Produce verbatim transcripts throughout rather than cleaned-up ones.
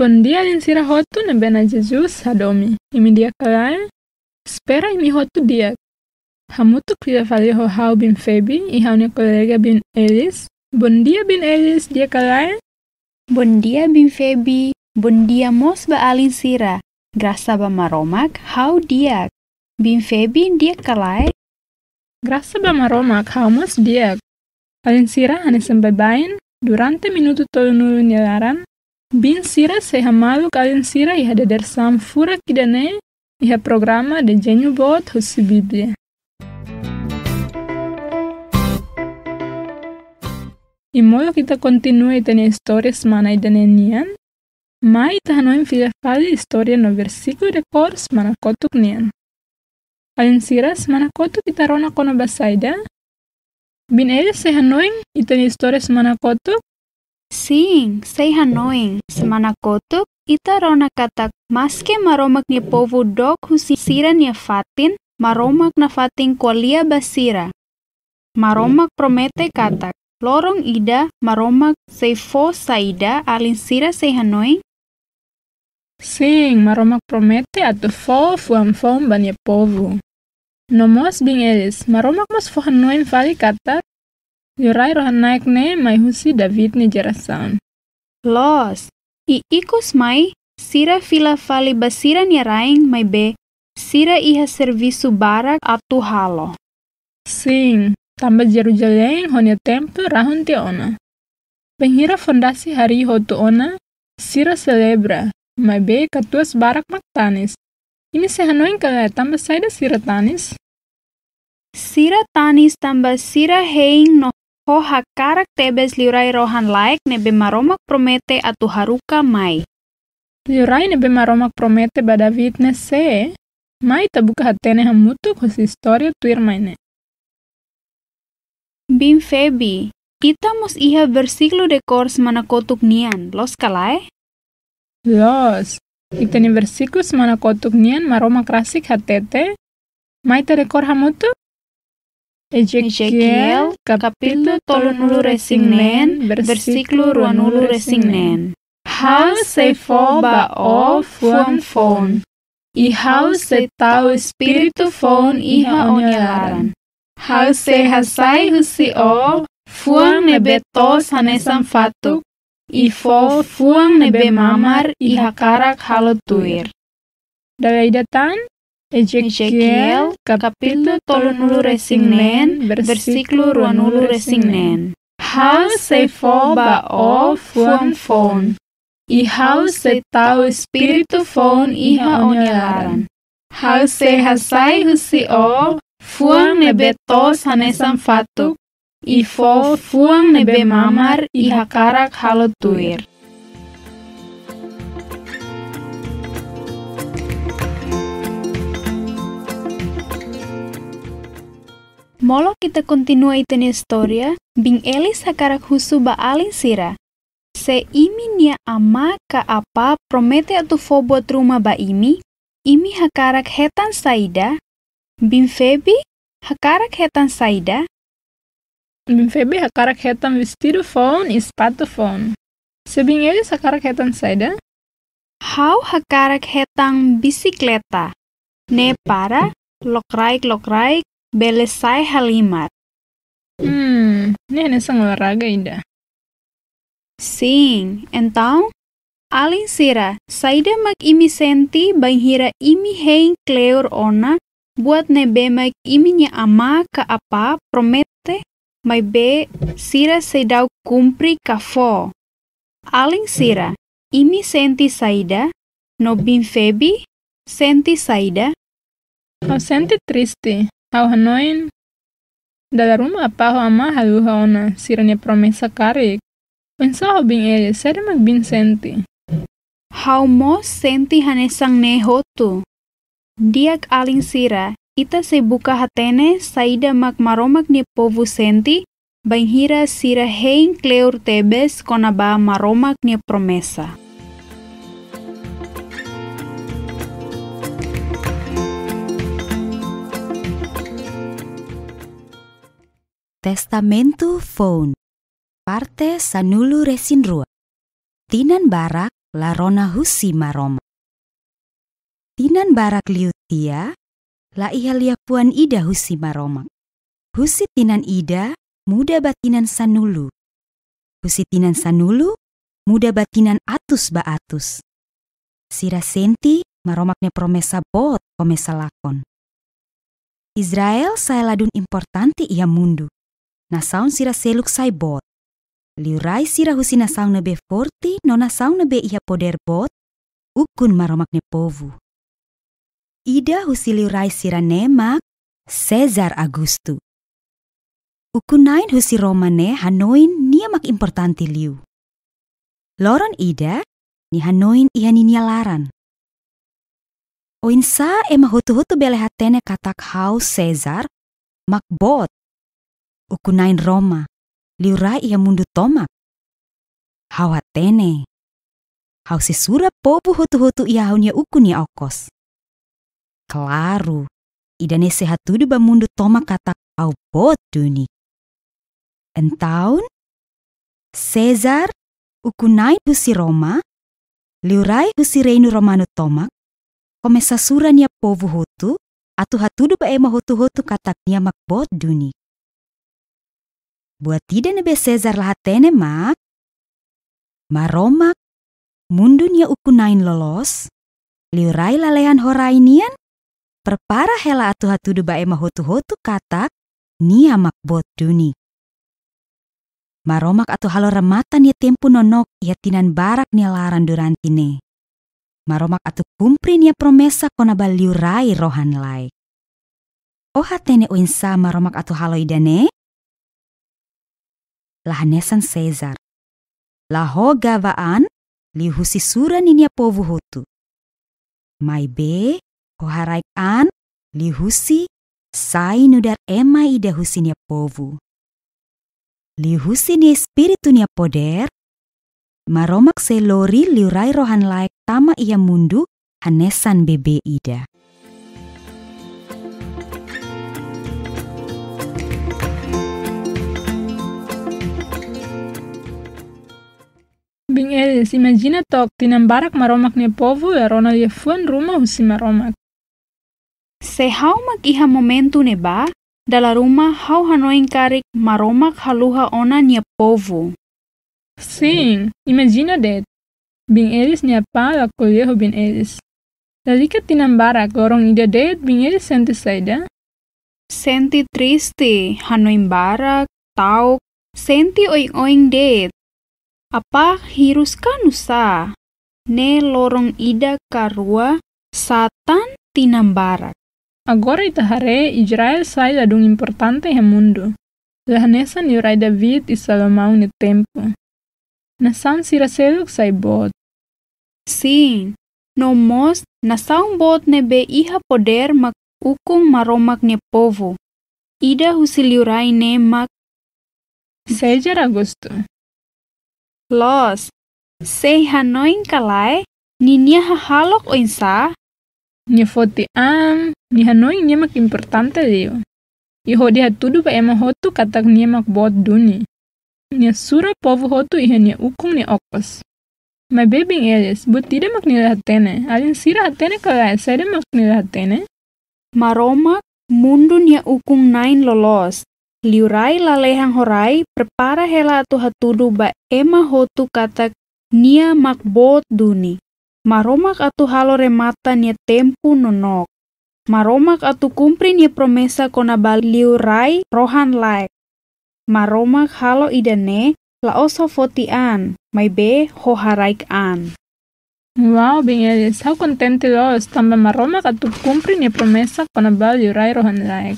Bondia alin sira hotu ne'ebé Na'i Jesus hadomi. Imi di'ak ka lae? Espera imi hotu di'ak. Hamutuk fila fali ho ha'u Biin Febi, i ha'u-nia kolega Biin Elis. Bondia Biin Elis, di'ak ka lae? Bondia Biin Febi, bondia mós ba alin sira. Grasa ba Maromak, ha'u di'ak. Biin Febi, di'ak ka lae? Grasa ba Maromak, ha'u mós di'ak. Alin sira, hanesan baibain, durante minutu tolunulu nia laran, biin sira sei hamaluk alin sira iha dadeer-saan furak ida-ne'e, iha programa Dezeñu Boot husi Bíblia. I molok ita kontinua ita-nia istória semana ida-ne'e nian, mai ita hanoin fila fali istória no versíkulu dekór semana kotuk nian. Alin sira, semana kotuk ita rona kona-ba saida? Biin Elis sei hanoin ita-nia istória semana kotuk? Sin, sei hanoin. Semana kotuk, ita rona katak maske Maromak nia povu dook husi sira-nia fatin, Maromak nafatin ko'alia ba sira. Maromak promete katak loron ida Maromak sei fó saida, alin sira sei hanoin? Sin, Maromak promete atu fó fuan foun ba nia povu. No mós Biin Elis, Maromak mós fó hanoin fali katak Liurai rohan-laek ne'e mai husi David nia jerasaun. Loos, i ikus mai, sira fila fali ba sira-nia rain maibé sira iha servisu barak atu halo. Sin, tanba Jerusalém ho nia templu rahun tiha ona. Bainhira fondasi harii hotu ona, sira selebra, maibé katuas barak mak tanis. Imi sei hanoin ka lae tanba saida sira tanis? Sira tanis tanba sira hein no ho hakarak tebes liurai rohan-laek ne'ebé Maromak promete atu haruka mai. Liurai ne'ebé Maromak promete ba David ne'e sé? Mai ita buka hatene hamutuk husi istória tuirmai ne'e. Biin Febi, ita mós iha versíkulu dekór semana kotuk nian, loos ka lae? Loos, ita-nia versíkulu semana kotuk nian Maromak rasik hatete, mai ita dekór hamutuk? Ezekiel, Ezekiel, kapítulu tolunulu resin neen, versíkulu ruanulu resin neen. Ha'u sei fó ba ó fuan foun, i ha'u sei tau espíritu foun iha ó-nia laran. Ha'u sei hasai husi ó fuan ne'ebé toos hanesan fatuk, i fó fuan ne'ebé mamar i hakarak halo tuir. Dala ida tan, Ezekiel, kapítulu tolunulu resin neen, versíkulu ruanulu resin neen. Ha'u sei fó ba ó fuan foun, i ha'u sei tau espíritu foun iha ó-nia laran. Ha'u sei hasai husi ó fuan ne'ebé toos hanesan fatuk, i fó fuan ne'ebé mamar i hakarak halo tuir. Molok ita kontinua ita-nia istória, Biin Elis hakarak husu ba alin sira. Se imi-nia amá ka apá promete atu fó buat ruma ba imi, imi hakarak hetan saida? Biin Febi hakarak hetan saida? Biin Febi hakarak hetan vestidu foun i sapatu foun. Se Biin Elis hakarak hetan saida? Ha'u hakarak hetan bisikleta. Ne'e para lokraik-lokraik bele sa'e halimar. Hmm, ne'e hanesan olahraga ida. Sin, entaun, alin sira, saida mak imi sente bainhira imi hein kleur ona buat ne'ebé mak imi-nia amá ka apá promete, maibé sira seidauk kumpre ka fó? Alin sira, imi sente saida? No Biin Febi sente saida? Ha'u sente triste. Ha'u hanoin dala ruma apá ho amá haluha ona sira-nia promesa karik. Oinsá ho Biin Elis, saida mak Biin sente? Ha'u mós sente hanesan ne'e hotu. Di'ak alin sira, ita sei buka hatene saida mak Maromak nia povu sente bainhira sira hein kleur tebes kona-ba Maromak nia promesa. Testamentu Foun, parte sanulu resin rua. Tinan barak, la rona husi Maromak. Tinan barak liu tiha, la iha liafuan ida husi Maromak. Husi tinan ida muda ba tinan sanulu. Husi tinan sanulu muda ba tinan atus ba atus. Sira sente Maromak nia promesa boot komesa lakon. Israel sai ladún importante iha mundu. Nasaun sira seluk sai boot. Liurai sira husi nasaun ne'ebé forte no nasaun ne'ebé iha podér boot ukun Maromak nia povu. Ida husi liurai sira-ne'e mak César Augusto. Ukun-na'in husi Roma ne'e hanoin nia mak importante liu. Loron ida, nia hanoin iha ninia laran: Oinsá ema hotu-hotu bele hatene katak ha'u César mak boot, ukun-na'in Roma, liurai iha mundu tomak? Ha'u hatene. Ha'u sei sura povu hotu-hotu iha ha'u-nia ukun nia okos. Klaru, ida-ne'e sei hatudu ba mundu tomak katak ha'u boot duni. Entaun, César, ukun-na'in husi Roma, liurai husi Reinu Romanu tomak, komesa sura nia povu hotu, atu hatudu ba ema hotu-hotu katak nia mak boot duni. Buat ida ne'ebé César la hatene mak, Maromak, mundu nia ukun-na'in loloos, liurai lalehan ho rai nian, prepara hela atu hatudu ba ema hotu-hotu katak nia mak boot duni. Maromak atu halo remata nia tempu nonook iha tinan barak nia laran durante ne'e. Maromak atu kumpre nia promesa kona-ba liurai rohan-laek. Ó hatene oinsá Maromak atu halo ida-ne'e? La hanesan César. La ho gaba an liuhusi sura ninia povu hotu. Maibé, ho haraik an liuhusi sai nu'udar ema ida husi nia povu. Liuhusi nia Espíritu nia podér, Maromak sei lori liurai rohan-laek tama iha mundu hanesan bebé ida. Biin Elis, imajina took tinan barak Maromak nia povu la rona liafuan ruma husi Maromak. Se ha'u mak iha momentu ne'ebá, dala ruma ha'u hanoin karik Maromak haluha ona nia povu. Sin, imajina de'it. Biin Elis nia apá la ko'alia ho Biin Elis. Lalika tinan barak, loron ida de'it Biin Elis sente saida? Sente triste, hanoin barak, ta'uk, sente oioin de'it. Apá hirus ka nusá? Ne'e loron ida ka rua, sá tan tinan barak. Agora ita haree Israel sai ladún importante iha mundu. La hanesan liurai David i Salomão nia tempu. Nasaun sira seluk sai boot. Sin, no mós nasaun boot ne'ebé iha podér mak ukun Maromak nia povu. Ida husi liurai ne'e mak César Augusto. Loos, sei hanoin ka lae, ninia hahalok oinsá? Nia foti an, nia hanoin nia mak importante liu. I hodi hatudu ba ema hotu katak nia mak boot duni. Nia sura povu hotu iha nia ukun nia okos. Maibé Biin Elis, buat ida mak nia la hatene. Alin sira hatene ka lae, saida mak nia la hatene? Maromak, mundu nia ukun-na'in loloos, liurai lalehan ho rai, prepara hela atu hatudu ba ema hotu katak nia mak boot duni. Maromak atu halo remata nia tempu nonook. Maromak atu kumpre nia promesa kona-ba liurai rohan-laek. Maromak halo ida-ne'e la'ós ho foti an, maibé ho haraik an. Wow, Biin Elis, ha'u kontente loos tanba Maromak atu kumpre nia promesa kona-ba liurai rohan-laek.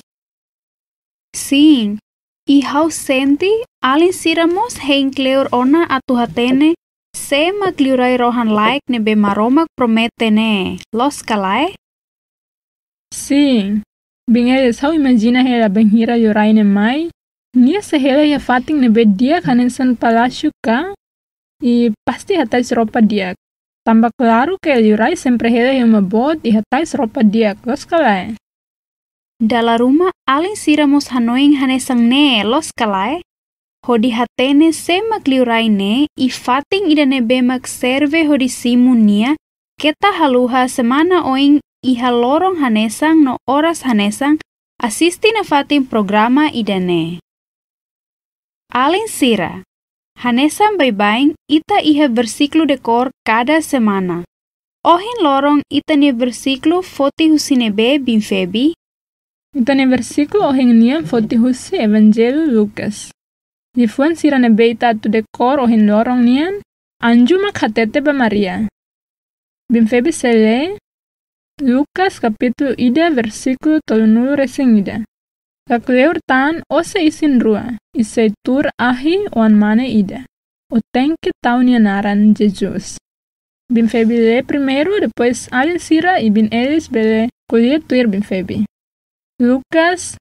Sin, i ha'u sente alin sira mós hein kleur ona atu hatene sé mak liurai rohan-laek ne'ebé Maromak promete ne'e, loos ka lae? Sin, Biin Elis, ha'u imajina hela bainhira liurai ne'e mai, nia sei hela iha fatin ne'ebé di'ak hanesan palásiu ka, i pasti hatais roupa di'ak. Tanba klaru ke liurai sempre hela iha uma boot i hatais roupa di'ak, loos ka lae? Dala ruma alin sira mós hanoin hanesan ne'e, loos ka lae? hodi hatene sé mak liurai ne'e i fatin ida ne'ebé mak serve hodi simu nia, keta haluha semana oin iha loron hanesan no oras hanesan asiste nafatin programa ida-ne'e. Alin sira, hanesan baibain ita iha versíkulu dekór kada semana. Ohin loron ita-nia versíkulu foti husi ne'ebé, Biin Febi? Ita-nia versíkulu ohin nian foti husi Evanjellu Lucas. Liafuan sira ne'ebé ita atu dekór ohin loron nian, anju mak hatete ba Maria. Biin Febi sei lee Lucas kapítulu ida versíkulu tolunulu-resin-ida. Lakleur tan ó sei isin-rua, i sei tuur ahi Oan-Mane ida. Ó tenke tau nia naran Jesus. Biin Febi lee primeiru, depois alin sira i Biin Elis bele ko'alia tuir Biin Febi. Lucas.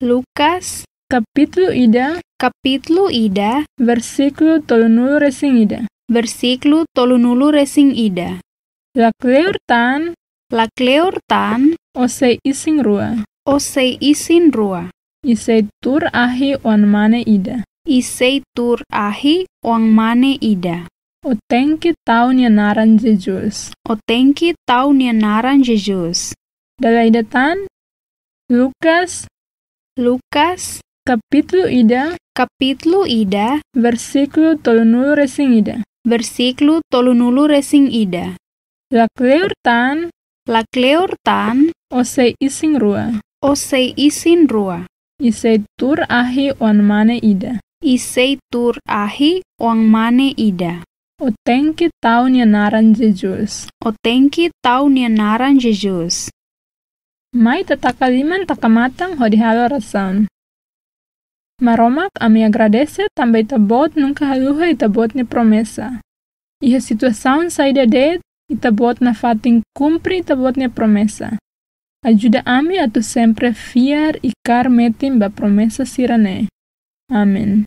Lucas. Kapítulu ida. Kapítulu ida. Versíkulu tolunulu-resin-ida. Versíkulu tolunulu-resin-ida. Lakleur tan. Lakleur tan. Ó sei isin-rua. Ó sei isin-rua. I sei tuur ahi Oan-Mane ida. I sei tuur ahi Oan-Mane ida. Ó tenke tau nia naran Jesus. Ó tenke tau nia naran Jesus. Dala ida tan, Lucas. Lucas. Kapítulu ida. Kapítulu ida. Versíkulu tolunulu-resin-ida. Versíkulu tolunulu-resin-ida. Lakleur tan. Lakleur tan. Ó sei isin-rua. Ó sei isin-rua. I sei tuur ahi Oan-Mane ida. I sei tuur ahi Oan-Mane ida. Ó tenke tau nia naran Jesus. Ó tenke tau nia naran Jesus. Mai ita taka liman, taka matan hodi halo orasaun. Maromak, ami agradese tanba Ita-Boot nunka haluha Ita-Boot nia promesa. Iha situasaun saida de'it, Ita-Boot nafatin kumpre Ita-Boot nia promesa. Ajuda ami atu sempre fiar i kaer metin ba promesa sira-ne'e. Amen.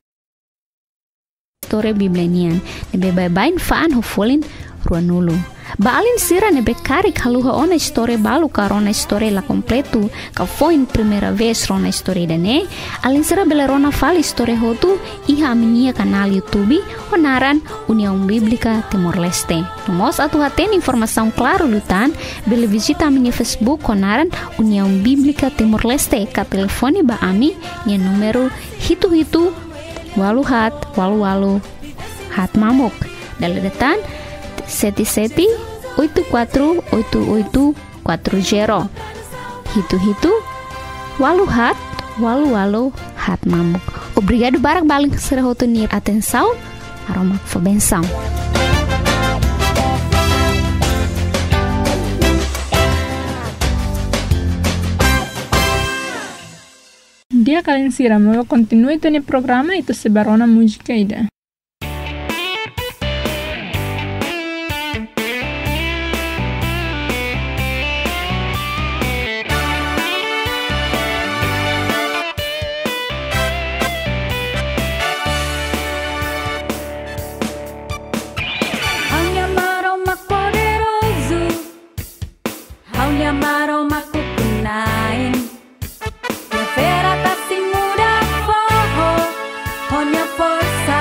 Istória Bíblia nian, ne'ebé baibain fa'an ho folin ruanulu. Ba alin sira ne'ebé karik haluha ona istória balu ka rona istória la kompletu, ka foin primeira vez rona istória ida-ne'e, alin sira bele rona fali istória hotu iha ami-nia kanál YouTube ho naran União Bíblica Timor-Leste. No mós atu hatene informasaun klaru liután, bele vizita ami-nia Facebook ho naran União Bíblica Timor-Leste, ka telefone ba ami-nia númeru hitu hitu ualu haat ualu ualu haat mamuk. Dala ida tan, sete sete oito quatro oito oito quatro zero. Hitu hitu ualu haat ualu ualu haat mamuk. Obrigadu barak ba alin sira hotu nia atensaun. Maromak fó bensaun. Di'ak alin sira, molok kontinua ita-nia programa, ita sei bá rona múzika ida. Ha'u-nia Maromak poderozu, ha'u-nia Maromak ukun-na'in. Nia fera tasi muda foho, ho nia forsa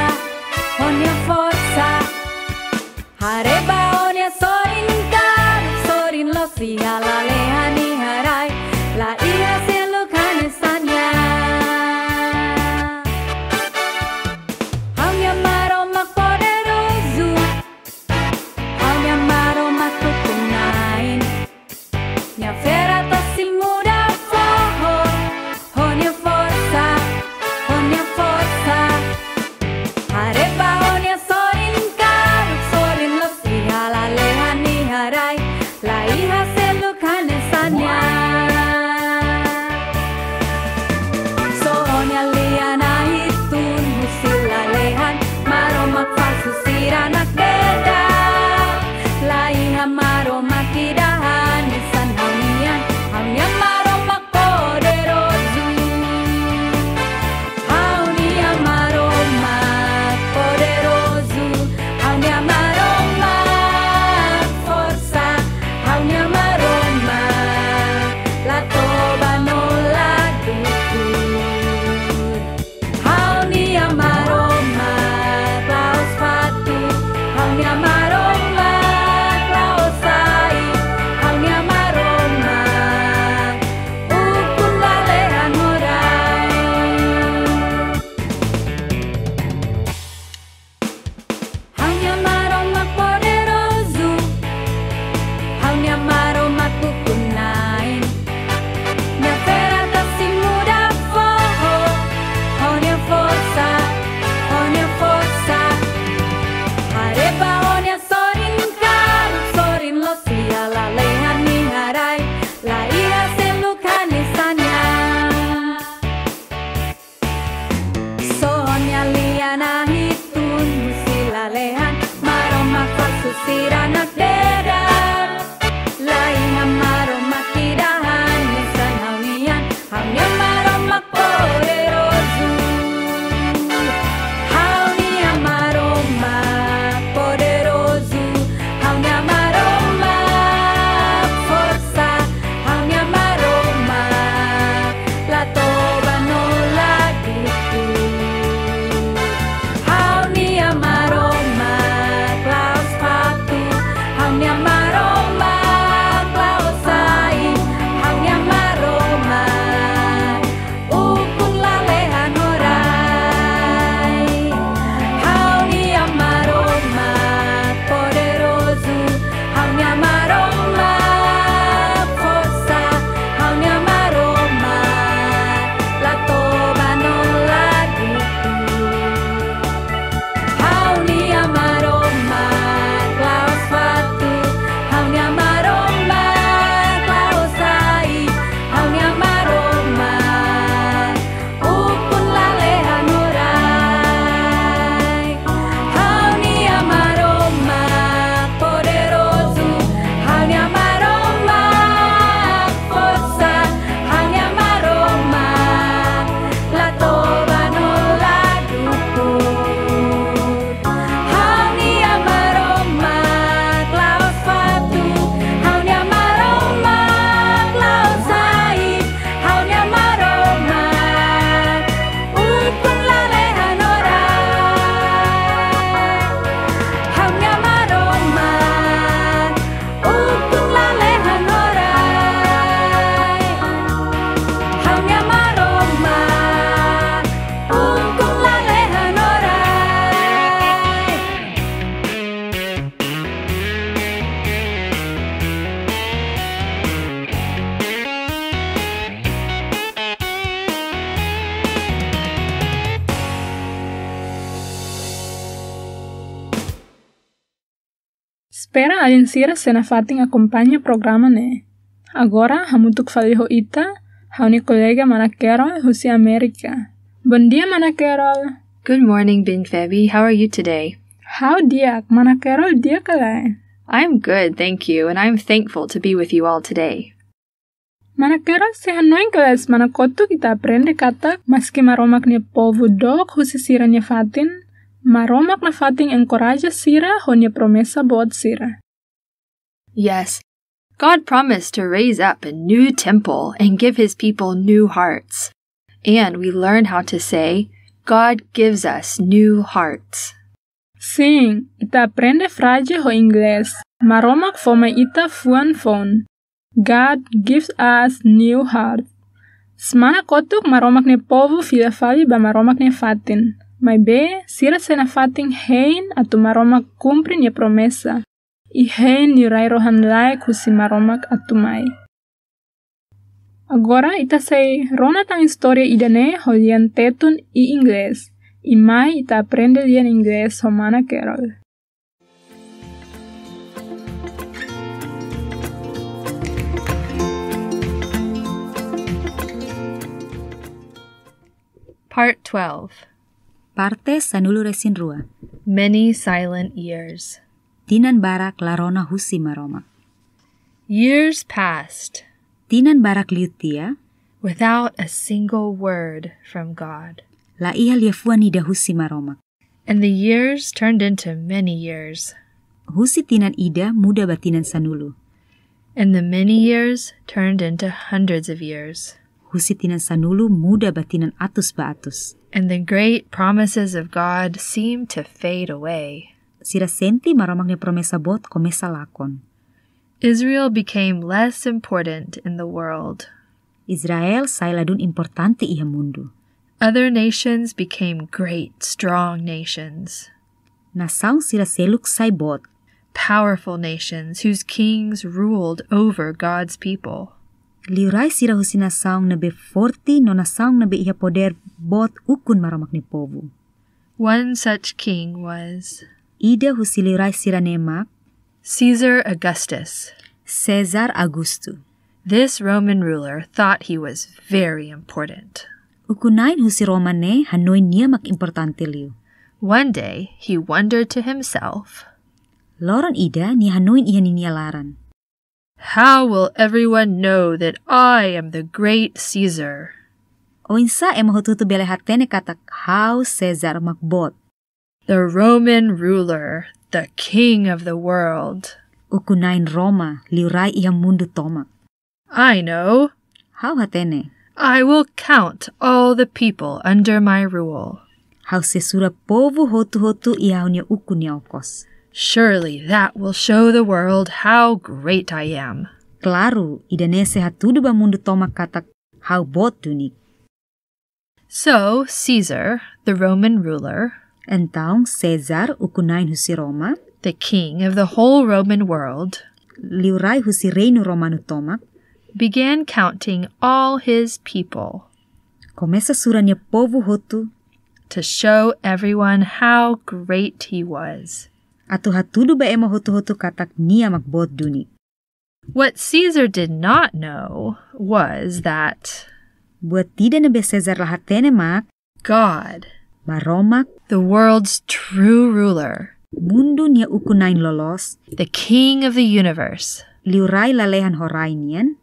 Espera alin sira sei nafatin akompaña programa ne'e. Agora, hamutuk fali ho ita, ha'u-nia kolega mana Carol husi Amérika. Bondia, mana Carol. Good morning, Biin Febi. How are you today? Ha'u di'ak, mana Carol di'ak ka lae? I'm good, thank you, and I'm thankful to be with you all today. Mana Carol sei hanoin katak semana kotuk ita aprende katak, maski Maromak nia povu dook husi sira-nia fatin, Maromak nafatin enkoraja sira ho nia promesa boot sira. Yes, God promised to raise up a new temple and give his people new hearts. And we learn how to say, "God gives us new hearts." Sin, ita aprende fraze ho inglés. Maromak fó mai ita fuan foun. God gives us new heart. Semana kotuk Maromak nia povu fila fali ba Maromak nia fatin. Maibé, sira sei nafatin hein atu Maromak kumpre nia promesa. I hein Liurai rohan-laek husi Maromak atu mai. Agora ita sei rona tan istória ida-ne'e ho lian Tetun i Inglés. I mai ita aprende lian Inglés ho mana Carol. Part twelve. Parte sanulu-resin-rua. Many silent years. Tinan barak la rona husi Maromak. Years passed. Tinan barak liu tiha. Without a single word from God. La iha liafuan ida husi Maromak. And the years turned into many years. Husi tinan ida muda ba tinan sanulu. And the many years turned into hundreds of years. Husi tinan sanulu muda ba tinan atus ba atus. And the great promises of God seemed to fade away. Sira sente Maromak nia promesa boot komesa lakon. Israel became less important in the world. Israel sai ladún importante iha mundu. Other nations became great, strong nations. Nasaun sira seluk sai boot. Powerful nations whose kings ruled over God's people. Liurai sira husi nasaun ne'ebé forte no nasaun ne'ebé iha podér boot ukun Maromak nia povu. One such king was Ida husi liurai sira-ne'e mak Caesar Augustus. César Augusto. This Roman ruler thought he was very important. Ukun-na'in husi Roma ne'e hanoin nia mak importante liu. One day, he wondered to himself, Loron ida nia hanoin iha ninia laran. How will everyone know that I am the great Caesar? Oinsá ema hotu-hotu bele hatene katak ha'u César mak boot. The Roman ruler, the king of the world. Ukun-na'in Roma, liurai iha mundu tomak. I know. Ha'u hatene. I will count all the people under my rule. Ha'u sei sura povu hotu-hotu iha ha'u-nia ukun nia okos. Surely that will show the world how great I am. Klaru, ida-ne'e sei hatudu ba mundu tomak katak ha'u boot duni. So Caesar, the Roman ruler, Entaun, César, ukun-na'in husi Roma, the king of the whole Roman world, liurai husi Reinu Romanu tomak, began counting all his people, komesa sura nia povu hotu, to show everyone how great he was. Atu hatudu ba ema hotu-hotu katak nia mak boot duni. What Caesar did not know was that Buat ida ne'ebé César la hatene mak, God, Maromak, the world's true ruler, mundu nia ukun-na'in loloos, the king of the universe, liurai lalehan ho rai nian,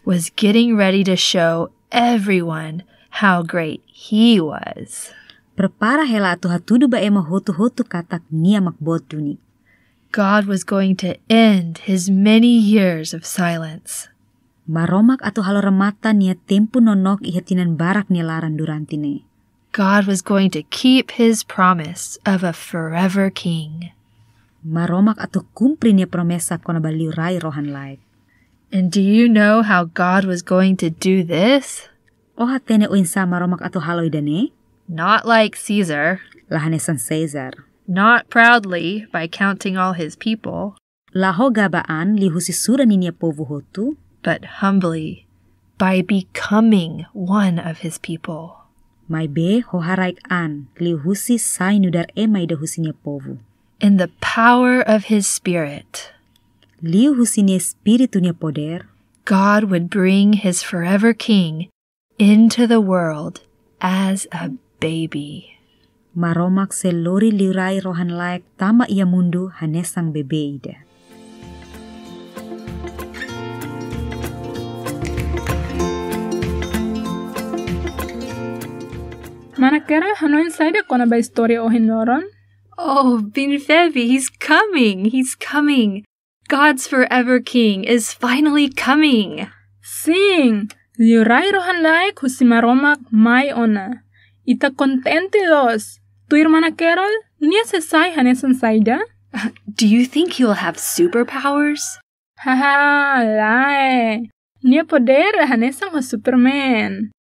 was getting ready to show everyone how great he was. Prepara hela atu hatudu ba ema hotu-hotu katak nia mak boot duni. God was going to end his many years of silence. Maromak atu halo remata nia tempu nonook iha tinan barak nia laran durante ne'e. God was going to keep his promise of a forever king. Maromak atu kumpre nia promesa kona-ba liurai rohan-laek. And do you know how God was going to do this? Ó hatene oinsá Maromak atu halo ida-ne'e? Not like Caesar. La hanesan César. Not proudly by counting all his people. La ho gaba-an liuhusi sura ninia povu hotu. But humbly by becoming one of his people. Maibé ho haraik-an liuhusi sai nu'udar ema ida husi nia povu. In the power of his spirit. Liuhusi nia Espíritu nia podér, God would bring his forever king into the world as a baby. Maromak sei lori Liurai rohan-laek tama iha mundu hanesan bebé ida. Mana Carol hanoin saida kona-ba istória ohin loron? Oh, Biin Febi, he's coming. He's coming. God's forever king is finally coming. Sin, Liurai rohan-laek husi Maromak mai ona. Ita kontente loos. Tuir mana Carol, nia sei sai hanesan saida? Do you think he will have superpowers? Haha, lae. Nia podér hanesan ho Superman.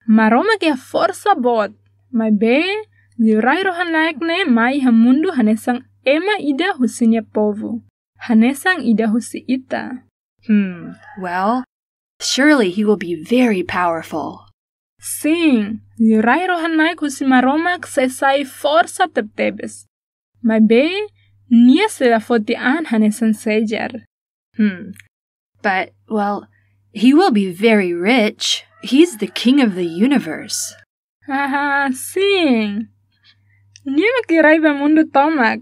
Maromak iha forsa boot. Maibé, Liurai rohan-laek ne'e mai iha mundu hanesan ema ida husi nia povu. Hanesan ida husi ita. Hmm, well, surely he will be very powerful. Sin, Liurai rohan-laek husi Maromak sei sai forsa tebetebes. Maibé, nia sei la foti an hanesan César. Hmm. But, well, he will be very rich. He's the king of the universe. Haha, sin. Nia mak Liurai ba mundu tomak.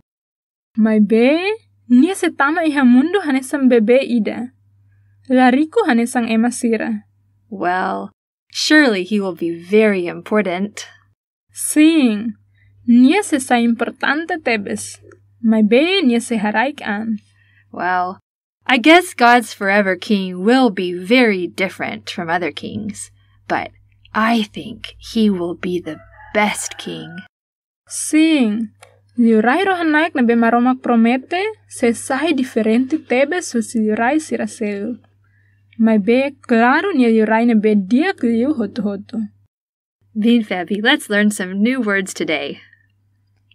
Maibé, nia sei tama iha mundu hanesan bebé ida. La riku hanesan ema sira. Well, surely he will be very important. Sin, nia sei sai importante tebes. Maibé, nia sei haraik an. Well, I guess God's forever king will be very different from other kings, but I think he will be the best king. Sin, Liurai rohan-laek ne'ebé Maromak promete sei sai diferente tebes husi liurai sira seluk. Maibé, klaru, nia liurai ne'ebé di'ak liu hotu-hotu. Biin Febi, let's learn some new words today.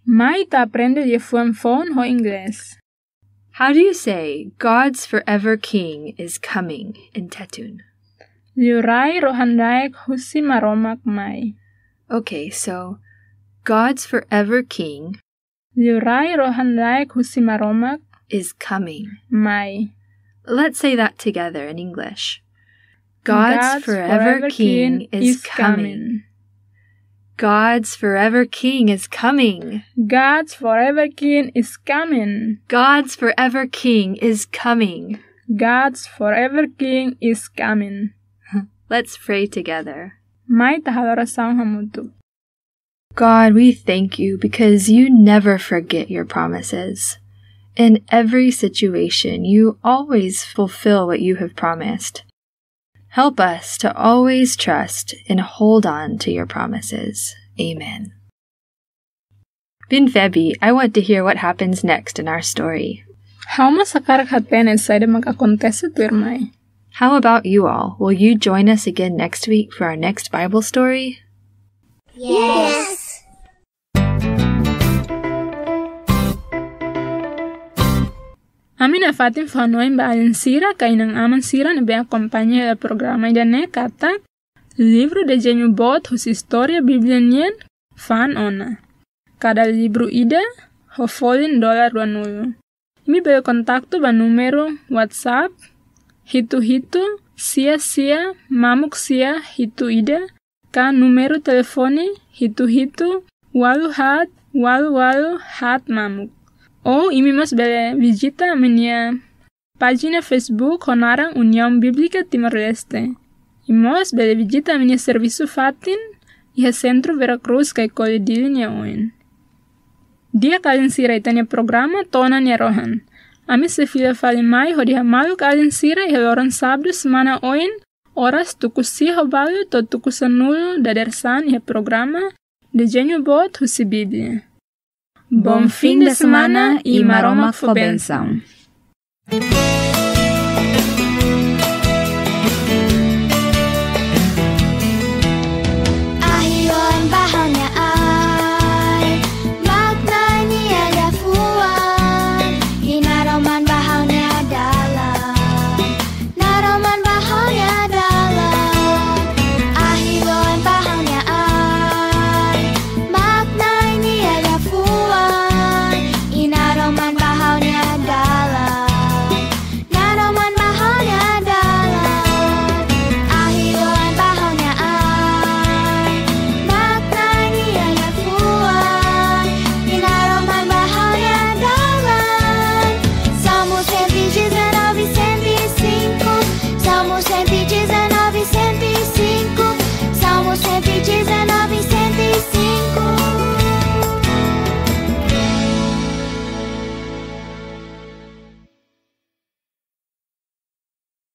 Mai ita aprende liafuan foun ho Inglés. How do you say, "God's forever king is coming" in Tetun? Liurai rohan-laek husi Maromak mai. Okay, so God's forever king Liurai rohan-laek husi Maromak is coming. Mai. Let's say that together in English. God's forever king is coming. God's forever king is coming. God's forever king is coming. God's forever king is coming. God's forever king is coming. Let's pray together. Mai ita halo orasaun hamutuk. God, we thank you because you never forget your promises. In every situation, you always fulfill what you have promised. Help us to always trust and hold on to your promises. Amen. Biin Febi, I want to hear what happens next in our story. Ha'u mós hakarak hatene saida mak akontese tuirmai. How about you all? Will you join us again next week for our next Bible story? Yes. Ami nafatin fó-hanoin ba alin sira ka inan-aman sira ne'ebé akompaña hela programa ida-ne'e katak livru Dezeñu Boot husi Istória Bíblia nian fa'an ona. Kada livru ida ho folin dolar ruanulu. Imi bele kontaktu ba númeru WhatsApp hitu hitu sia sia mamuk sia hitu ida, ka númeru telefone hitu hitu ualu haat ualu ualu haat mamuk. Ou imi mós bele vizita ami-nia pájina Facebook ho naran União Bíblica Timor-Leste. I mós bele vizita ami-nia servisu fatin iha Sentru Vera Cruz Caicoli Dili nia oin. Di'ak alin sira, ita-nia programa to'o ona nia rohan. Ami sei fila fali mai hodi hamaluk alin sira iha loron sábadu semana oin, oras tuku sia ho balu to'o tuku sanulu dadeer-saan iha programa Dezeñu Boot husi Bíblia. Bom fim de semana i Maromak fó bensaun.